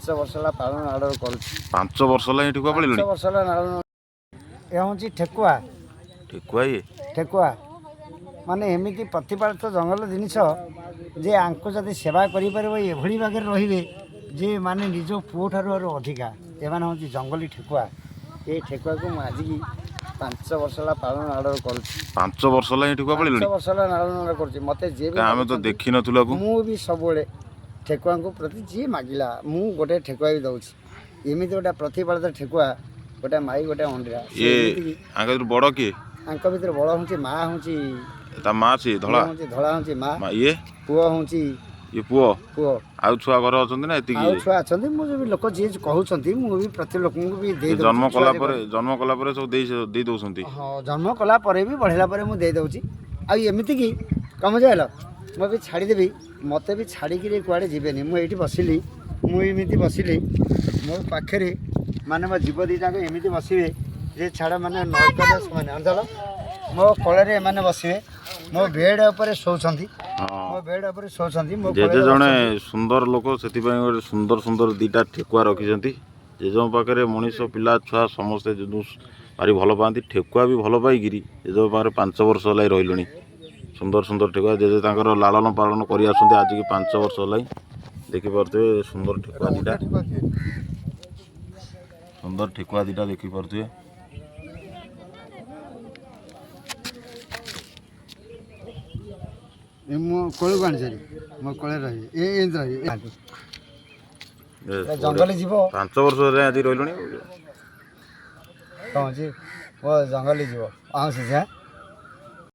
5 ବର୍ଷ ହେଲା ପାଳନ ଆଡ଼ର କରୁଛି। 5 ବର୍ଷ ହେଲା ଏଠି ଠେକୁଆ 5 ପାଳିଲଣି? ବର୍ଷ ହେଲା ଲାଳନ। ଏ ହେଉଛି ଠେକୁଆ। ଠେକୁଆ ଇଏ। ଠେକୁଆ ମାନେ ଏମିତି ପ୍ରତିପାଳିତ ଜଙ୍ଗଲ ଜିନିଷ ଯେ ଆଙ୍କୁ ଯଦି ସେବା କରିପାରିବ, ଏଭଳି ଭାଗରେ ରହିବେ ଯେ ମାନେ ନିଜ ପୁଅଠାରୁ ଆରୁ ଅଧିକା। ଏମାନେ ହେଉଛି ଜଙ୍ଗଲୀ ଠେକୁଆ। ଏ ଠେକୁଆକୁ ମୁଁ ଆଜିକି 5 ବର୍ଷ ହେଲା ପାଳନ ଆଡ଼ର କରୁଛି। 5 ବର୍ଷ ହେଲା ଏଠି ଠେକୁଆ 5 ପାଳିଲଣି? ବର୍ଷ ହେଲା ଲାଳନ ଆଡ଼ର କରୁଛି। ମୋତେ ଯିଏ ବି କାଇଁ, ଆମେ ତ ମାଗୁଛନ୍ତି, ଦେଖିନଥିଲୁ ଆକୁ। ମୁଁ ବି ସବୁବେଳେ ଠେକୁଆଙ୍କୁ ପ୍ରତି ଯିଏ ମାଗିଲା, ମୁଁ ଗୋଟେ ଠେକୁଆ ବି ଦେଉଛି। ଏମିତି ଗୋଟେ ପ୍ରତିପାଳିତ ଠେକୁଆ, ଗୋଟେ ମାଇ, ଗୋଟେ ଅଣ୍ଡିରା ସେ। ଇଏ ଏମିତିକି ଆଙ୍କ ଭିତରୁ ବଡ଼ କିଏ? ଆଙ୍କ ଭିତରେ ବଡ଼ ହେଉଛି ମା ହେଉଛି। ତା ମା ସିଏ ଧଳା। ଇଏ ହେଉଛି ଧଳା, ହେଉଛି ମା। ମା ଇଏ। ପୁଅ ହେଉଛି। ଇଏ ପୁଅ? ପୁଅ। ଆଉ ଛୁଆ ଘରେ ଅଛନ୍ତି ନା ଏତିକି? ଆଉ ଛୁଆ ଅଛନ୍ତି। ମୁଁ ବି ଲୋକ ଯିଏ କହୁଛନ୍ତି, ମୁଁ ବି ପ୍ରତି ଲୋକଙ୍କୁ ବି ଦେଇ ଦେଉଛି। ଜନ୍ମ ଛୁଆ କଲା ଯେ ପରେ, ଜନ୍ମ କଲା ପରେ ସବୁ ଦେଇ ଦେଇ ଦଉଛନ୍ତି? ହଁ, ଜନ୍ମ କଲା ପରେ ବି, ବଢ଼ିଲା ପରେ ମୁଁ ଦେଇଦେଉଛି। ଆଉ ଏମିତିକି କମ ଯାଇଲ, ମୁଁ ବି ଛାଡ଼ିଦେବି, ମୋତେ ବି ଛାଡ଼ିକିରି କୁଆଡ଼େ ଯିବେନି। ମୁଁ ଏଇଠି ବସିଲି, ମୁଁ ଏମିତି ବସିଲି, ମୋ ପାଖରେ ମାନେ ମୋ ଜୀବ ଦୁଇଟାକ ଏମିତି ବସିବେ ଯେ ଛାଡ଼, ମାନେ ନୌକର ସେମାନେ ଅଞ୍ଚଳ ମୋ କୋଳରେ ଏମାନେ ବସିବେ। ମୋ ବେଡ଼୍ ଉପରେ ଶୋଉଛନ୍ତି। ମୋ ବେଡ଼୍ ଉପରେ ଶୋଉଛନ୍ତି, ମୋ ଜେଜେ କୋଳରେ ଜଣେ ବସୁଛନ୍ତି। ସୁନ୍ଦର ଲୋକ, ସେଥିପାଇଁ ଗୋଟେ ସୁନ୍ଦର ସୁନ୍ଦର ଦିଟା ଠେକୁଆ ରଖିଛନ୍ତି। ଜେଜେଙ୍କ ପାଖରେ ମଣିଷ, ପିଲା ଛୁଆ ସମସ୍ତେ ଜେଜେଙ୍କୁ ଭାରି ଭଲ ପାଆନ୍ତି। ଠେକୁଆ ବି ଭଲ ପାଇକିରି ଜେଜେଙ୍କ ପାଖରେ 5 ବର୍ଷ ହେଲା ରହିଲୁଣି। ସୁନ୍ଦର ସୁନ୍ଦର ଠେକୁଆ ଜେଜେ ତାଙ୍କର ଲାଳନ ପାଳନ କରି ଆସୁଛନ୍ତି ଆଜିକି 5 ବର୍ଷ ହେଲା। ଦେଖିପାରୁଥିବେ ସୁନ୍ଦର ଠେକୁଆ ଦିଟା, ସୁନ୍ଦର ଠେକୁଆ ଦିଟା ଦେଖିପାରୁଥିବେ। ଏ ମୋ କୋଳକୁ ଆଣିସାରି ମୋ କୋଳରେ ରହିବେ। ଏ ଏମିତି ରହିବେ। ବେଶ, ଜଙ୍ଗଲ ଯିବ। 5 ବର୍ଷ ହେଲା ଆଜି ରହିଲୁଣି। କ'ଣ ଅଛି, ମୋ ଜଙ୍ଗଲ ଯିବ। ହଁ, ସେ